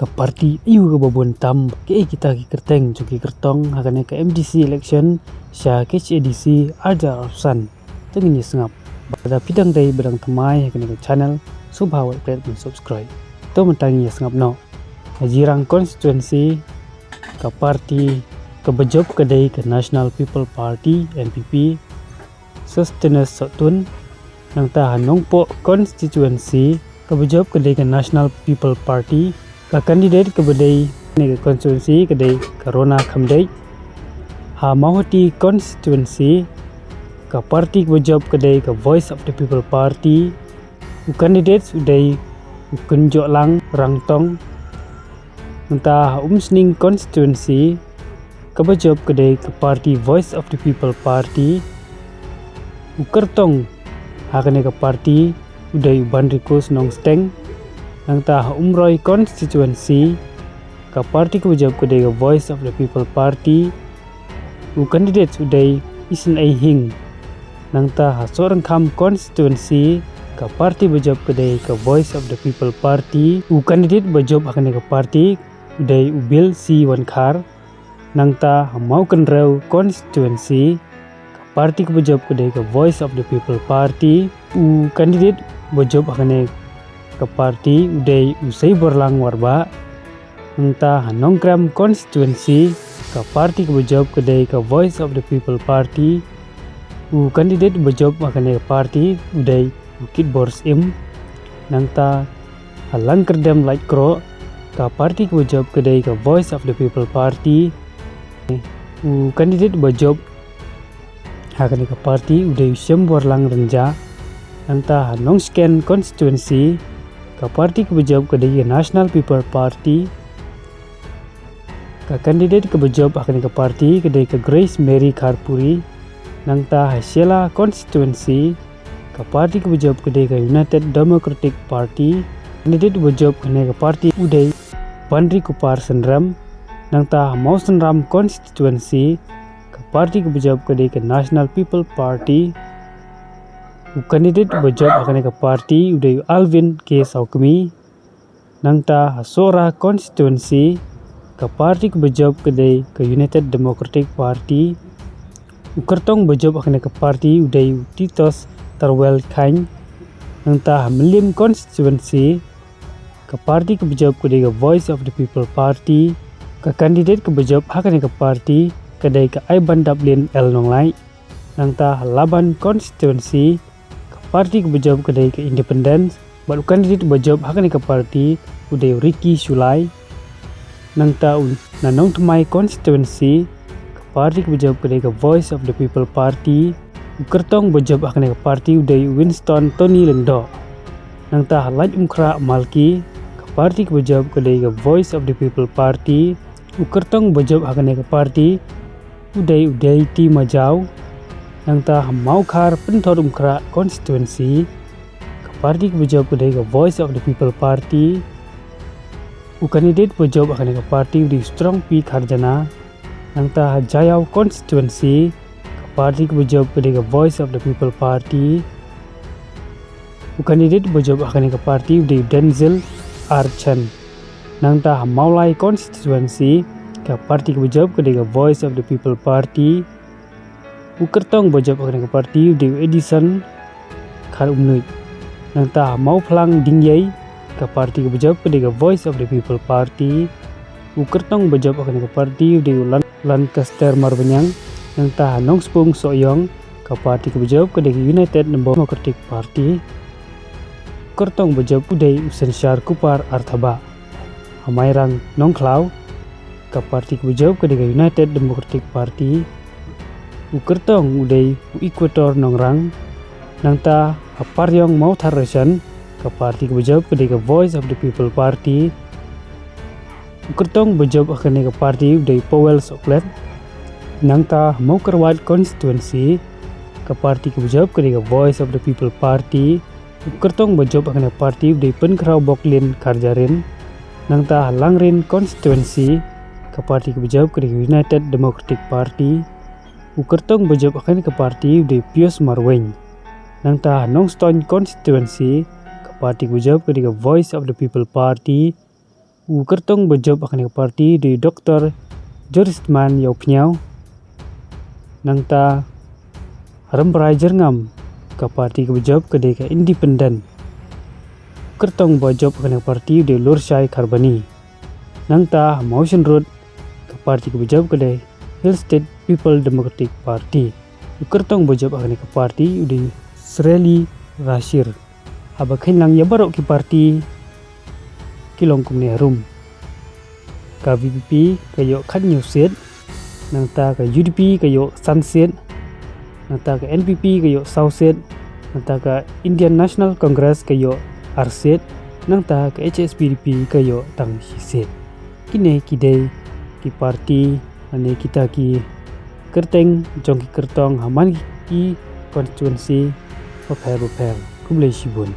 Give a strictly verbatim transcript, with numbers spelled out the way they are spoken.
Ka party aiu kaba bun tam, kaei kita ki kyrteng jong ki kyrtong ha kane ka M D C election sha K H A D C ar hajar arphew san. To ngin ïa sngap. Bad lada phi dang dei ba dang thymmai ha kane ka channel, sngewbha wat klet ban subscribe. To mynta ngin ïa sngap noh. Ha Jirang constituency, ka party kaba jop ka dei ka National People Party, N P P, Sosthenes Sohtun. Nangta ha Nongpoh constituency, kaba jop ka dei ka National People Party. Ka candidate kaba dei ha kane ka constituency ka dei ka Rona Khamdeit. Ha Mawhati constituency, ka party kaba jop ka dei ka Voice of the People Party. U candidate u dei u Kynjohlang Rangtong. Nangta ha Umsning constituency, kaba jop ka dei ka party Voice of the People Party. U kyrtong ha kane ka party u dei u Banrikus Nongsteng. Nangta ha Umroi constituency, ka party kaba jop ka dei ka Voice of the People Party. U candidate u dei Isynei Hing. Nangta ha Sohryngkham constituency, ka party ba jop ka dei ka Voice of the People Party. U candidate ba jop ha kane ka party u dei u Bill C Wankhar. Nangta ha Mawkynrew constituency, ka party kaba jop ka dei ka Voice of the People Party. U candidate ba jop ha kane ka party u dei u Seiborlang Warbah. Nangta ha Nongkrem constituency, ka party kaba jop ka dei ka Voice of the People Party. U candidate ba jop ha kane ka party u dei u Kitbor Syiem. Nangta ha Langkyrdem Laitkroh, ka party kaba jop ka dei ka Voice of the People Party. U candidate ba jop ha kane ka party u dei u Shemborlang Rynjah. Nangta ha Nongshken constituency, ka party kaba jop ka dei ka National People Party. Ka candidate kaba jop ha kane ka party ka dei ka Grace Mary Kharpuri. Nangta ha Shella constituency, ka party kaba jop ka dei ka United Democratic Party. Candidate ba jop ha kane ka party u dei Banrikupar Synrem. Nangta ha Mawsynram constituency, ka party kaba jop ka dei ka National People Party. U candidate ba jop ha kane ka party u dei u Alvin K Sawkmie. Nangta ha Sohra constituency, ka party kaba jop ka dei ka United Democratic Party. U kyrtong ba jop ha kane ka party u dei u Titos Tarwel Chyne. Nangta ha Mylliem constituency, ka party kaba jop ka dei ka Voice of the People Party. Ka candidate kaba jop ha kane ka party ka dei ka Aibandaplin L Nonglait. Nangta ha Laban constituency, ka party kaba jop ka dei ka Independence. Bad u candidate ba jop ha kane ka party u dei u Ricky Shullai. Nangta u, na Nongthymmai constituency, ka party kaba jop ka dei ka Voice of the People Party. U kyrtong ba jop ha kane ka party u dei u Winston Tony Lyngdoh. Nangta ha Laitumkhrah Malki, ka party kaba jop ka dei ka Voice of the People Party. U kyrtong ba jop ha kane ka party u dei u Dei T Majaw. Nangta ha Mawkhar Pynthorumkhrah constituency, ka party kaba jop ka dei ka Voice of the People Party. U candidate ba jop ha kane ka party u dei u Strong P Kharjana. Nangta ha Jaïaw constituency, ka party kaba jop ka dei ka Voice of the People Party. U candidate ba jop ha kane ka party u dei u Denzil R Chyne. Nangta ha Mawlai constituency, ka party kaba jop ka dei ka Voice of the People Party. U kyrtong ba jop ha kane ka party u dei u Edison Kharumnuid. Nangta ha Mawphlang Diengiei, ka party kaba jop ka dei ka Voice of the People Party. U kyrtong ba jop ha kane ka party u dei u Lan-, Lancaster Marbaniang. Nangta ha Nongspung Sohiong, ka party kaba jop ka dei ka United Democratic Party. U kyrtong ba jop u dei u Synshar Kupar Arthabah. Ha Mairang Nongkhlaw, ka party kaba jop ka dei ka United Democratic Party. U kyrtong u dei u Equator Nongrang. Nangta ha Pariong Mawthadraishan, ka party kaba jop ka dei ka Voice of the People Party. U kyrtong ba jop ha kane ka party u dei Powell Sohkhlet. Nangta ha Mawkyrwat constituency, ka party kaba jop ka dei ka Voice of the People Party. U kyrtong ba jop ha kane ka party u dei Pynkhraw Boklin Kharjahrin. Nangta ha Langrin constituency, ka party kaba jop ka dei ka United Democratic Party. U kyrtong ba jop ha kane ka party u dei Pius Marwein. Nangta ha Nongstoiñ constituency, ka party kaba jop ka dei ka Voice of the People Party. U kyrtong ba jop ha kane ka party u dei Doctor Jorisman Ïawphniaw. Nangta ha Rambrai Jyrngam ka party kaba jop ka dei ka Independent. U kyrtong ba jop ha kane ka party u dei Lurshai Kharbani. Nangta ha Mawshynrut ka party kaba jop ka dei Hill State People Democratic Party. U kyrtong ba jop ha kane ka party u dei Sreli Rashir. Haba kheiñ lang ïa baroh ki party ki long kumne harum. Ka V P P ka ïoh khatñiew seat, nangta ka U D P ka ïoh san seat, nangta ka N P P ka ïoh saw seat, nangta ka Indian National Congress ka ïoh ar seat, nangta ka H S P D P ka ïoh tang shi seat. Kine ki dei ki party lane kita ki kyrteng jong ki kyrtong ha man ki constituency bapher bapher. Khublei shibun.